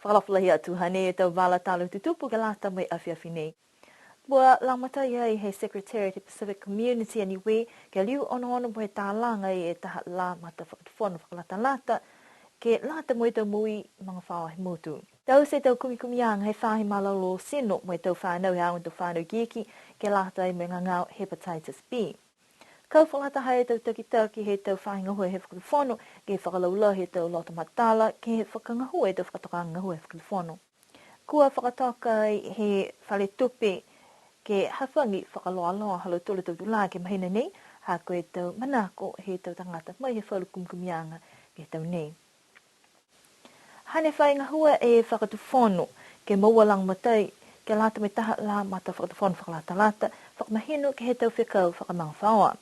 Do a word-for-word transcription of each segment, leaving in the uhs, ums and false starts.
Fakaalofa lahi atu, hanei e tau vala tala tutupu ke lata mo e afiafi nei. Kua lagomatai ai he Secretariat he Pacific Community a Niue, ke liu onoono mo e talaga e taha lā matafakatufono fakalatalata, ke lata mo e tau moui magafaoa he motu. Taute e tau kumikumiaga he faahi malolō tino mo e tau fanau he aoga tau fanau ikiiki, ke lata ai mo e gagao hepatitis B. Kau fakalataha e tau takitaki he tau faahi gahua he fakatufono, ke fakalaulahi e tau loto matala, ke fakagahua e tau fakatokaaga gahua he fakatufono. Kua fakatoka ai he fale tupe ke hafagi fakaloaloa ha lautolu a tau tulā ke he mahina nei, ha ko e tau manako he tau tagata mai he falu kumikumiaga ke he tau nei. Hane fai gahua e fakatufono ke moua lagomatai ke lata mo e taha lā matafakatufono fakalatalata, fakamahino ke he tau fekau fakamagafaoa.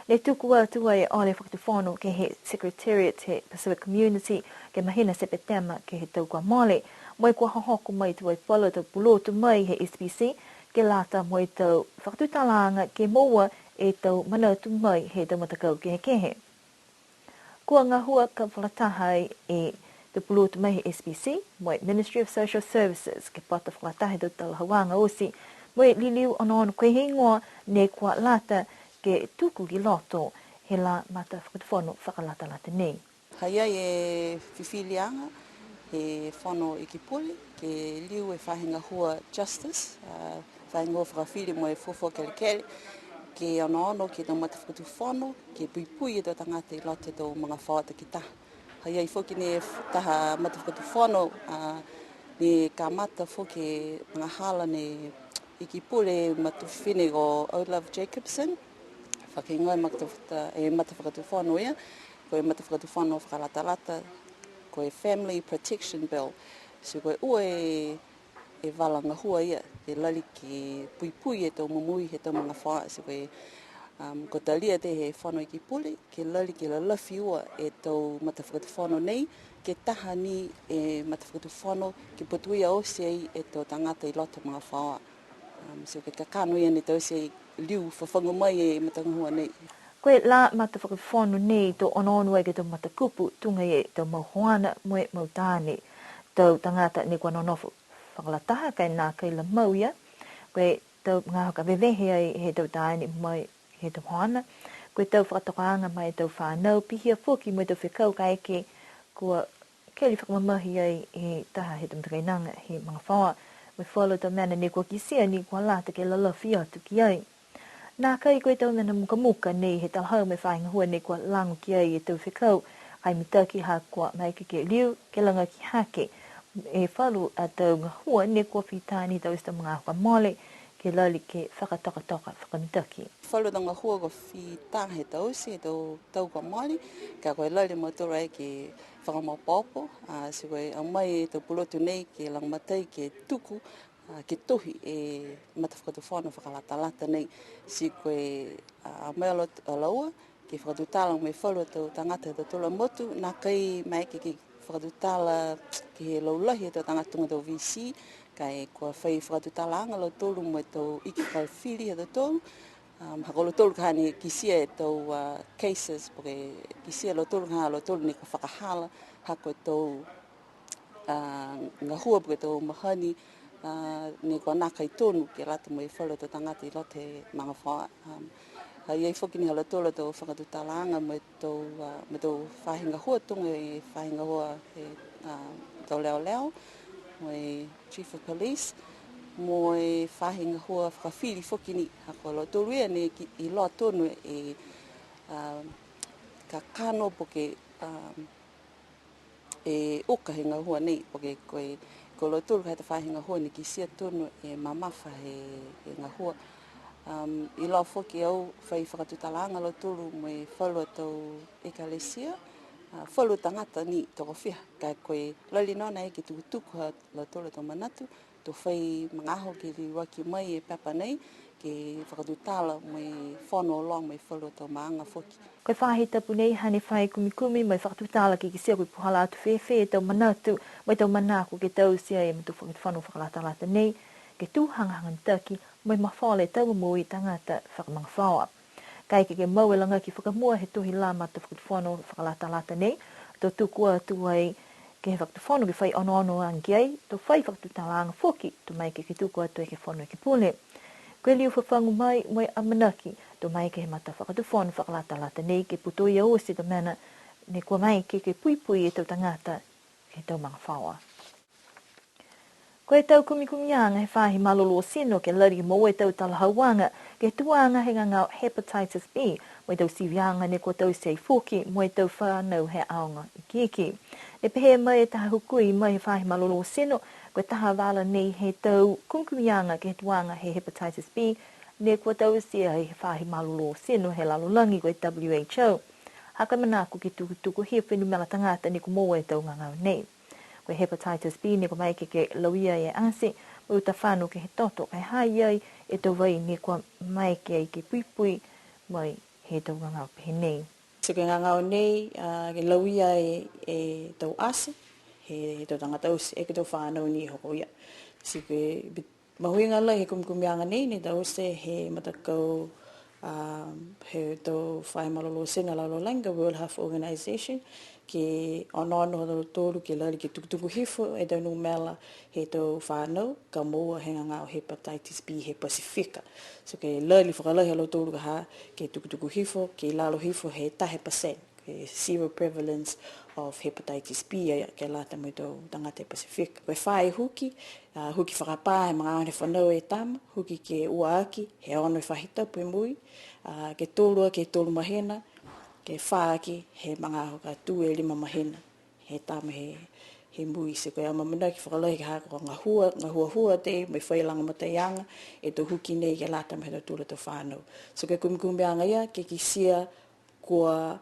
Ne tuku atu ai e ole fakatufono ke he Secretariat he Pacific Community ke he mahina Sepetema ke he tau kua mole, mo e kua hohoko mai tuai falu a tau pulotu mai he S P C, ke lata mo e tau fakatutalaaga ke moua e tau manatu mai he tau matakau kehekehe. Kua gahua kau fakalataha ai e tau pulotu mai he S P C, mo e Ministry of Social Services, ke pata fakalataha e tau talahauaga oti, mo e liliu onoono ko e heigoa ne kua lata ke tuku ki loto he lā matafakatufono fakalatalata nei. Ha i ai e fifiliaga he Fono Ekepule, ke liu e faahi gahua Justice, a, faahi gahua fakafili mo e fuafua kelekele, ke onoono ke he tau matafakatufono, ke puipui e tau tagata i loto he tau magafaoa takitaha. Ha i ai foki ne f-, taha matafakatufono, a, ne kamata foki e magahala ne Ekepule Matua Fifine ko O'Love Jacobsen, fakahigoa e matafakatu-, e matafakatufono ia, ko e matafakatufono fakalatalata, ko e Family Protection Bill. So ko e ua e, e vala gahua ia, ke lali ke puipui e tau momoui he tau magafaoa, so ko e, um, kua talia e he Fono Ekepule, ke lali ke lalafi ua e tau matafakatufono nei, ke taha ni e matafakatufono, ke putoia oti ai e tau tagata i loto magafaoa. Um, so ko e kakano ia ne taute ai liu fafagu mai e matagahua nei. Ko e lā matafakatufono nei to onoono ai ke he tau matakupu, tuga e tau mau hoana mo e mau taane. Tau tagata ne kua nonofo fakalataha ka e nākai la mau ia. Ko e tau magaaho ka vevehe ai he tau taane mai he tau hoana. Ko e tau fakatokaaga ma e tau fanau, pihia foki mo e tau fekau kaeke kua keli fakamamahi ai he taha he tau matakainaga he magafaoa. Mo e falu tau mena ne kua kitia ni kua lata ke lalafi atu ki ai. Nākai ko e tau mena mukamuka nei he talahau mo e faahi gahua ne kua lago ki ai e tau fekau, ka e mitaki ha kua maeke ke liu, ke lagaki hake e falu a tau gahua ne kua fita ni he tau isi tau magaaho kua mole, ke lali ke fakatokatoka fakamitaki. Falu tau gahua kua fita he tau isi, he tau tau kua mole, ka ko e lali a mautolu ai ke fakamaopoopo, a, ti ko e o mai e tau pulotu nei ke lagomatai ke tuku, a, ke tohi e matafakatufono fakalatalata nei. Ti ko e, a, o mai a laut-, a laua, ke fakatutala mo e falu a tau tagata he ha tautolu a motu, nākai maeke ke fakatutala ke he laulahi he tau tagata tuga tau V C, ka e kua fai fakatutalaaga a lautolu mo e tau iki fakafili ha tautolu, um, ha ko lautolu ka hane kitia e tau, uh, cases, po ke kitia e lautolu ka ha lautolu ne kua fakahala, ha ko e tau a, gahua po ke tau mahani, a, ne kua nākai tonu ke lata mo e falu a tau tagata i loto he magafaoa. Um, ha i ai foki ni ha lautolu a tau fakatutalaaga mo e tau, a, mo e tau faahi gahua tuga e faahi gahua he, a, tau leoleo, mo e Chief of Police, mo e faahi gahua fakafili foki ni, ha ko lautolu ia ne ki-, iloa tonu e, a, kakano po ke, a, e uka he gahua nei, po ke ko e, ko lautolu ka e tau faahi gahua ne kitia tonu e mamafa he, he gahua. Um, iloa foki au fai fakatutalaaga a lautolu mo e falu a tau ekalesia, a, falu tagata ni tokofiha, ka ko e lali nona e ke tukutuku ha lautolu a tau manatu, to fai magaaho ke liuaki mai e pepa nei, ke fakatutala mo e fono loa mo e falu a tau maaga foki. Ko e faahi tapu nei hane fai kumikumi mo e fakatutala ke kitia ko e puhala atu fēfē e tau manatu, mo e tau manako ke taute e matafakatufono fakalatalata nei, ke tū hagahaga mitaki, mo e mafola e tau momoui tagata fakamagafaoa. Kaeke ke mau e lagaki fakamua he tohi lā matafakatufono fakalatalata nei, to tuku atu ai Ke he fakatufono ke fai onoono age ai, to fai fakatutalaaga foki, to maeke ke tuku atu e ke Fono Ekepule. Ko e liu fafagu mai, mo e amanaki, to maeke he matafakatufono fakalatalata nei ke putoia oti e tau mena, ne kua maeke ke puipui e tau tagata, he tau magafaoa. Ko e tau kumikumiaga he faahi malolō tino ke lali ke moua e tau talahauaga, ke tuaga he gagao hepatitis B, mo e tau siviaga ne kua taute ai foki, mo e tau fanau he aoga ikiiki. Ne pehē mai e taha hukui mai he faahi malolō tino, ko e taha vala nei he tau kumikumiaga ke he tuaga he hepatitis B, ne kua taute ai he faahi malolō tino he lalolagi ko e W H O. Ha ko e manako ke tukutuku hifo e numela tagata ne kua moua e tau gagao nei. Ko e hepatitis B ne kua maeke ke lauia e ati, mo e uta fano ke he toto, ka e ha i ai e tau vai ne kua maeke ai ke puipui mai he tau gagao pehē nei. Ti ko e gagao nei, a, ke lauia e, e tau ati, he, he tau tagata oti, eke tau fanau ni hoko ia. Ti ko e bit-, mahuiga lahi he kumikumiaga nei, ne taute he matakau, a, he tau faahi malolō tino he lalolagi, ko e World Health Organization, ke onoono ha lautolu ke lali ke tukutuku hifo e tau numela he tau fanau, ka moua he gagao hepatitis B he Pasifika. So ke lali fakalahi ha lautolu ka ha, ke tukutuku hifo, ke lalo hifo he taha e pasene, ke zero prevalence of hepatitis B, a, ke lata mo e tau tagata he Pasifika. Ko e fā e huki, a, huki fakapā he magaaho ne fanau e tama, huki ke ua aki, he ono e faahi tapu he moui, a, ke tolu aki, he tolu mahina, ke fā aki, he magaaho ka tū e lima mahina he tama he, he moui. Ti ko e amaamanaki fakalahi ka ha kua gahua, gahuahua tei, mo e fai lagomataiaga e tau huki nei ke lata mo e ha tautolu a tau fanau. So ko e kumikumiaga ia, ke kitia kua,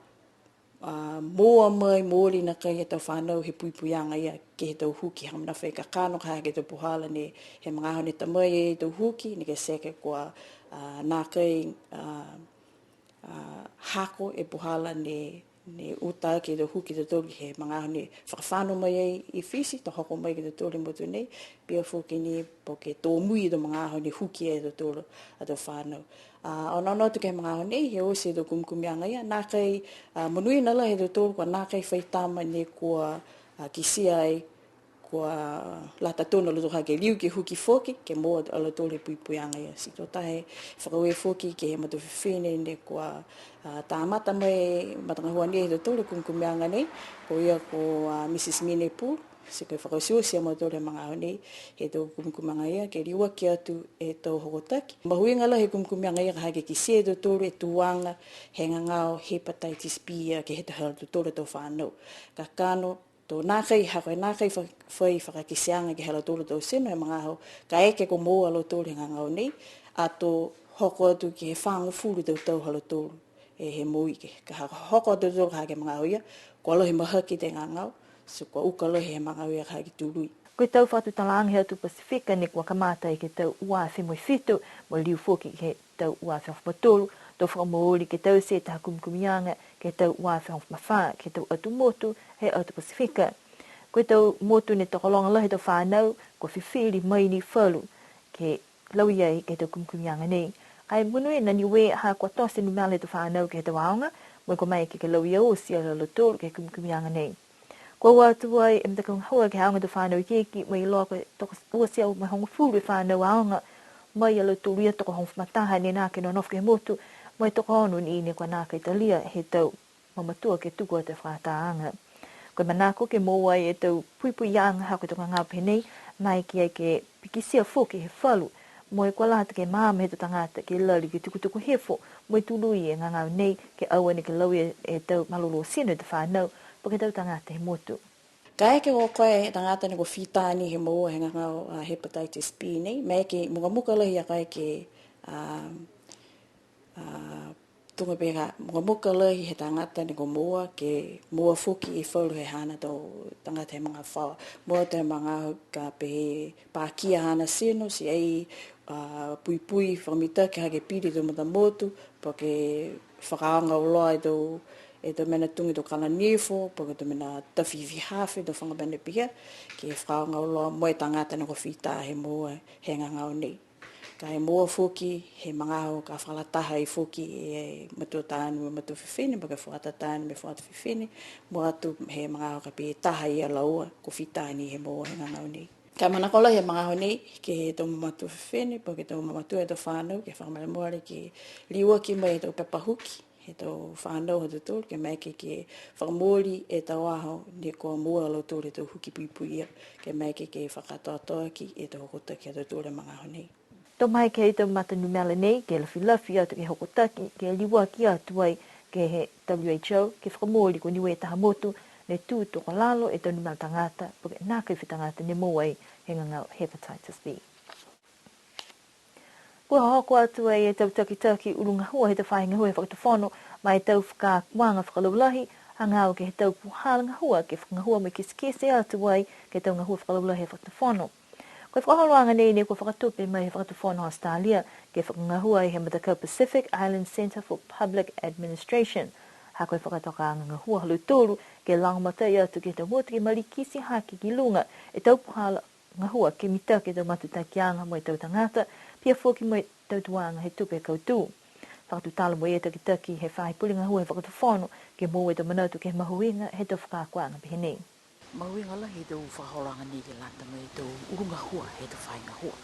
a, moua mai, mooli nākai e tau fanau he puipuiaga ia ke he tau huki, ha mena fai kakano ka ha ke he tau puhala ne, he magaaho ne ta mai e tau huki, ne kitia ke kua, a, nākai, a, a, hako e puhala ne, ne uta ke he tau huki ha tautolu he magaaho ne fakafano mai ai i Fisi, to hoko mai ke he ha tautolu he motu nei, pihia foki ni po ke tōmui e tau magaaho ne huki ai ha tautolu a tau fanau. A, onoono atu ke he magaaho nei, he oti e tau kumikumiaga ia, nākai, a, monuina lahi e tautolu, kua nākai fai tama ne kua, a, kitia ai, kua lata tonu a lautolu ha ke liu ke huki foki, ke moua a lautolu e puipuiaga ia. Ti to taha e fakaaue foki ke he matua fifine ne kua, a, kamata mai e matagahua nei he ha tautolu e kumikumiaga nei, ko ia ko, a, Mrs Mine Pool, ti ko e fakaotioti a mautolu he magaaho nei, he tau kumikumiaga ia, ke liuaki atu e tau hokotaki. Mahuiga lahi he kumikumiaga ia ka ha ke kitia e tautolu e tuaga he gagao hepatitis B ia ke he ha tautolu a tau fanau. Kakano, to nākai, ha ko e nākai fa-, fai fakakiteaga ke he ha lautolu a tau tino he magaaho, kaeke kua moua a lautolu he gagao nei, ato hoko atu ke he fāgofulu tau tau ha lautolu e he moui ke. Ka ha, hoko atu a tautolu ka ha ke he magaaho ia, kua lahi mahaki e gagao, ti kua uka lahi he magaaho ia ka ha ke tului. Ko e tau fakatutalaaga he atu Pasifika ne kua kamata ai ke he tau ua afe mo e fitu, mo e liu foki ke he tau ua afe hogofulu ma tolu, to fakamooli ke taute e taha kumikumiaga ke he tau ua afe hogofulu ma fā, ke he tau atu motu he atu Pasifika. Ko e tau motu ne tokologa lahi e tau fanau, kua fifili mai ni falu ke lauia ai ke he tau kumikumiaga nei. Ka e monuina a Niue ha kua tote e numela he tau fanau ke he tau aoga, mo e kua maeke ke lauia oti a lautolu ke he kumikumiaga nei. Kua o atu ai e matakau gahua ke he aoga tau fanau ikiiki, mo e iloa ko e tokouasefulu mo e hogofulu e fanau aoga, mai ia lautolu ia tokohogofulu ma taha ne nākai nonofo ke he motu, mo e tokoono ni ne kua nākai talia he tau mamatua ke tuku atu e fakatāaga. Ko e manako ke moua ai e tau puipuiaga ha ko e tau gagao pehē nei, maeke ai ke pikitia foki he falu, mo e kua lata ke maama he tau tagata ke lali ke tukutuku hifo, mo e tului e gagao nei, ke aua neke lauia e tau malolō tino he tau fanau, po ke tau tagata he motu. Kaeke ko koe e tagata ne kua fita ni he moua he gagao, a, hepatitis B nei, maeke mukamuka lahi a koe ke, a, a, tuga pehē ka, mukamuka lahi he tagata ne kua moua, ke moua foki e falu he haana tau tagata he magafaoa. Moua tau he magaaho ka pehē pakia haana tino, ti ai, a, puipui fakamitaki ha ke pili e tau mata motu, po ke fakaaoga auloa e tau, e tau mena tuga e tau kala nifo, po ke tau mena tafi fihafi, tau faga mena pihia, ke fakaaoga auloa mo e tagata ne kua fita he moua he gagao nei. Ka e moua foki he magaaho ka fakalataha ai foki e matua taane mo e matua fifine, po ke fuata taane mo e fuata fifine, mua atu he magaaho ka pehē taha ia laua, kua fita ni he moua he gagao nei. Ka e manako lahi he magaaho nei, ke he tau mamatua fifine, po ke tau mamatua he tau fanau, ke fakamolemole ke liuaki mai e tau pepa huki he tau fanau ha tautolu, ke maeke ke fakamooli e tau aho ne kua moua a lautolu e tau huki puipui ia, ke maeke ke fakakatoatoa aki e tau hokotaki ha tautolu he magaaho nei. To maeke he tau mata numela nei, ke lafilafi atu ke hokotaki, ke liuaki atu ai ke he W H O, ke fakamooli ko Niue e taha motu ne tū tokolalo e tau numela tagata, po ke nākai fai tagata ne moua ai he gagao hepatitis B. Kua hoko atu ai e tau takitaki ulu gahua he tau faahi gahua he fakatufono, ma e tau fakaakoaga fakalaulahi, hagaao ke he tau puhala gahua, ke fakagahua mo e kitekite atu ai ke he tau gahua fakalaulahi he fakatufono. Ko e fakaholoaga nei ne kua fakatupe mai he fakatufono Australia, ke fakagahua ai he matakau Pacific Island Centre for Public Administration. Ha ko e fakatokaaga gahua ha lautolu, ke lagomatai atu ke he tau motu ke malikiti hake ki luga e tau puhala gahua ke mitaki e tau matutakiaga mo e tau tagata, pihia foki mo e tau tuaga he tupe kautū. Fakatutala mo e takitaki he faahi pule gahua he fakatufono, ke moua e tau manatu ke he mahuiga he tau fakaakoaga pehē nei. Mahuiga lahi he tau fakaholoaga nei ke lata mo e tau ulu gahua he tau faahi gahua.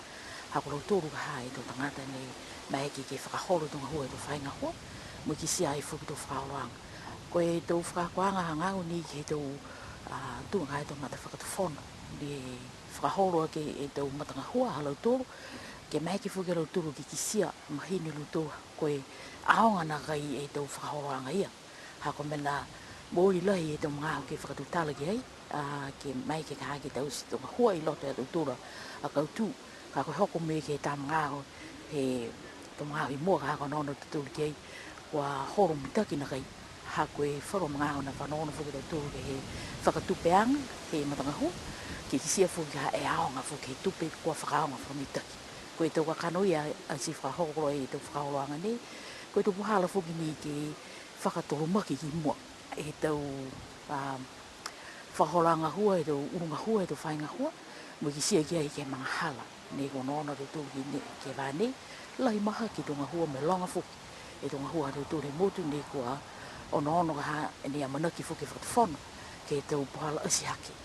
Ha ko lautolu ka ha e tau tagata ne maeke ke fakaholo e tau gahua he tau faahi gahua, mo e kitia ai foki e tau fakaholoaga. Ko e tau fakaakoaga hagaao ni ke he tau, a, tuga he tau matafakatufono, ne fakaholo ake e tau matagahua ha lautolu, ke maeke foki a lautolu ke kitia mahina e lautolu, ko e aoga nakai e tau fakaholoaga ia. Ha ko e mena mooli lahi e tau magaaho ke fakatutala ki ai, a, ke maeke ka ha ke taute e tau gahua i loto he ha tautolu a kautū. Ka ko e hoko mai ke he tau magaaho, he tau magaaho i mua ka ha ko e onoono a tautolu ki ai, kua holo mitaki nakai. Ha ko e falu magaaho ne fanogonogo foki a tautolu ke he fakatupeaga he matagahua, ke kitia foki ha e aoga foki he tupe kua fakaaoga fakamitaki. Ko e tau kakano ia ati fakahoko ai e tau fakaholoaga nei, ko e tau puhala foki ni ke fakatolomaki ki mua e tau, a, fakaholoaga gahua, e tau ulu gahua, e tau faahi gahua, mo e kitia ki ai ke he magahala ne kua onoono a tautolu ki ne, ke he vahā nei, lahi mahaki e tau gahua mo e loga foki e tau gahua ha tautolu he motu ne kua onoono ka ha, ne amanaki foki e fakatufono ke he tau puhala ati hake,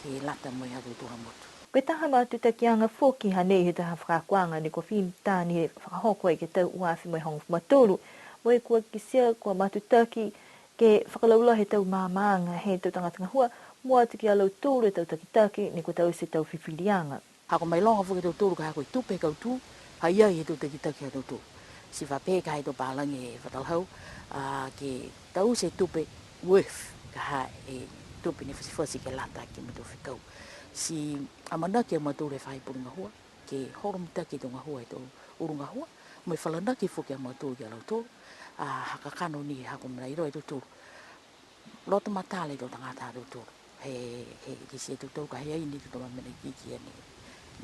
ke lata mo e ha tautolu a motu. Ko e taha matutakiaga foki hanei he taha fakaakoaga ne kua fita ni he fakahoko ai ke he tau ua afe mo e hogofulu ma tolu, mo e kua kitia kua matutaki ke fakalaulahi e tau maamaaga he tau tagata gahua, mua atu ki a lautolu e tau takitaki ne kua taute e tau fifiliaga. Ha ko e mailoga foki e tautolu ka ha ko e tupe he kautū, ha i ai he tau takitaki ha tautolu. Ti fa pehē ka ha e tau palagi he fakatalahau, a, ke taute e tupe worth, ka ha e tupe ne fatifati ke lata ke he matua fekau. Ti amanaki a mautolu he faahi pule gahua ke holo mitaki e tau gahua he tau ulu gahua, mo e falanaki foki a mautolu ki a lautolu, a, ha kakano ni ha ko e mena iloa e tautolu. Loto matala e tau tagata ha tautolu. He, he kitia e tautolu ka ha i ai ni e tau mena ikiiki ne,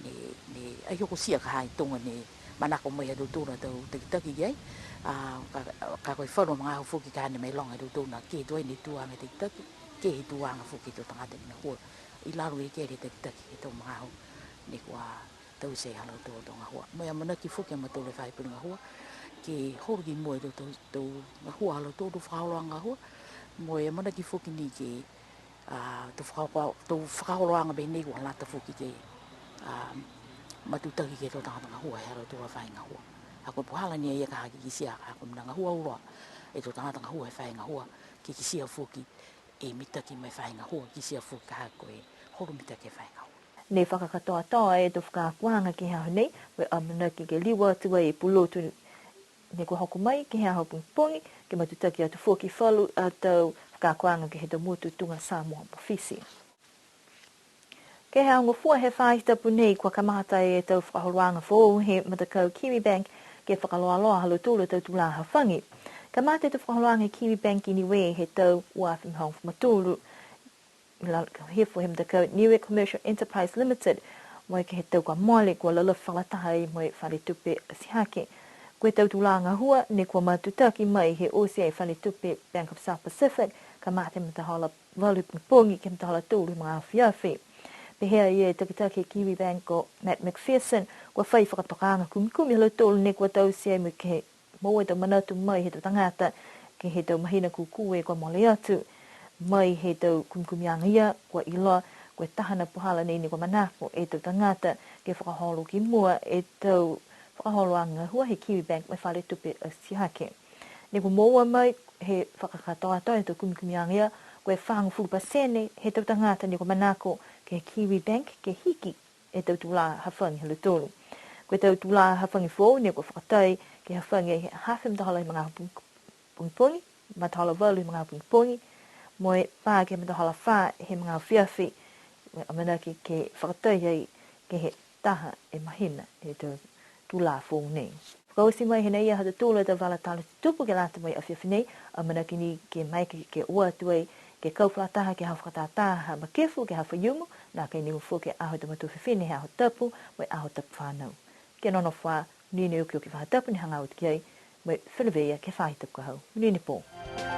ne, ne ai hokotia ka ha e tuga ne manako mai ha tautolu a tau takitaki ki ai. A, ka, ka ko e falu magaaho foki ka ne mailoga e tautolu na ke he tuai ni e tuaga takitaki, ke he tuaga foki e tau tagata ne hua i lalo e kele takitaki he tau magaaho ne kua taute ha lautolu a tau gahua. Mo e amanaki foki a mautolu he faahi pule gahua ke holo ki mua e tau, tau, tau gahua ha lautolu, tau fakaholoaga gahua. Mo e amanaki foki ni ke, a, tau fakaholo-, tau fakaholoaga pehē nei kua lata foki ke, a, matutaki ke he tau tagata gahua he ha lautolu a faahi gahua. Ha ko e puhala ni a ia ka ha ke kitia, ha ko e mena gahua auloa e tau tagata gahua he faahi gahua, ke kitia foki e mitaki mai he faahi gahua, kitia foki ka ha ko e holo mitaki he faahi gahua. Ne fakakatoatoa e tau fakaakoaga ke he aho nei, mo e amanaki ke liu atu ai e pulotu ne kua hoko mai ke he aho pogipogi, ke matutaki atu foki falu a tau fakaakoaga ke he tau motu tuga Samoa mo Fisi. Ke he Aho Gofua he faahi tapu nei kua kamata e tau fakaholoaga foou he matakau Kiwibank ke fakaloaloa ha lautolu a tau tulā hafagi. Kamata e tau fakaholoaga he Kiwibank i Niue he tau ua afe mo e hogofulu ma tolu. Lalo, hifo he matakau Niue Commercial Enterprise Limited, mo e ke he tau kua mole, kua lalafi fakalataha ai mo e Fale Tupe Atihake. Ko e tau tulā gahua ne kua matutaki mai he oti e Fale Tupe Bank of South Pacific, kamata he matahola valu pogipogi ke he matahola tolu he magaaho afiafi. Pehē a ia e takitaki he Kiwibank ko Matt McPherson, kua fai fakatokaaga kumikumi ha lautolu ne kua taute ai mo e ke moua e tau manatu mai he tau tagata, ke he tau mahina kukū kua mole atu. Mai he tau kumikumiaga ia, kua iloa, ko e taha a puhala nei ne kua manako e tau tagata, ke fakaholo ki mua e tau fakaholoaga gahua he Kiwibank mo e Fale Tupe Atihake. Ne kua moua mai he fakakatoatoa he tau kumikumiaga ia, ko e fāgofulu pasene he tau tagata ne kua manako ke he Kiwibank ke hiki e tau tulā hafagi ha lautolu. Ko e tau tulā hafagi foou ne kua fakatai ke hafagi ai he hafa e matahola he magaaho pogi-, pogipogi, matahola valu he magaaho pogipogi, mo e pā ke he matahola fā he magaaho afiafi, mo e amanaki ke fakatai ai ke he taha e mahina e tau tulā foou nei. Fakaoti mai hanei ha tautolu a tau vala tala tutupu ke lata mo e afiafi nei, amanaki ni ke maeke ke o atu ai, ke kau fakalataha ke he aho fakatātā ha Makefu ke he aho Faiumu, nākai liu foki e aho he tau matua fifine he aho tapu, mo e aho tapu fānau. Kia nonofo ā, monuina e okioki faahi tapu ne hagaao atu ki ai, mo e feleveia ke he faahi tapu ka hau. Monuina e pō.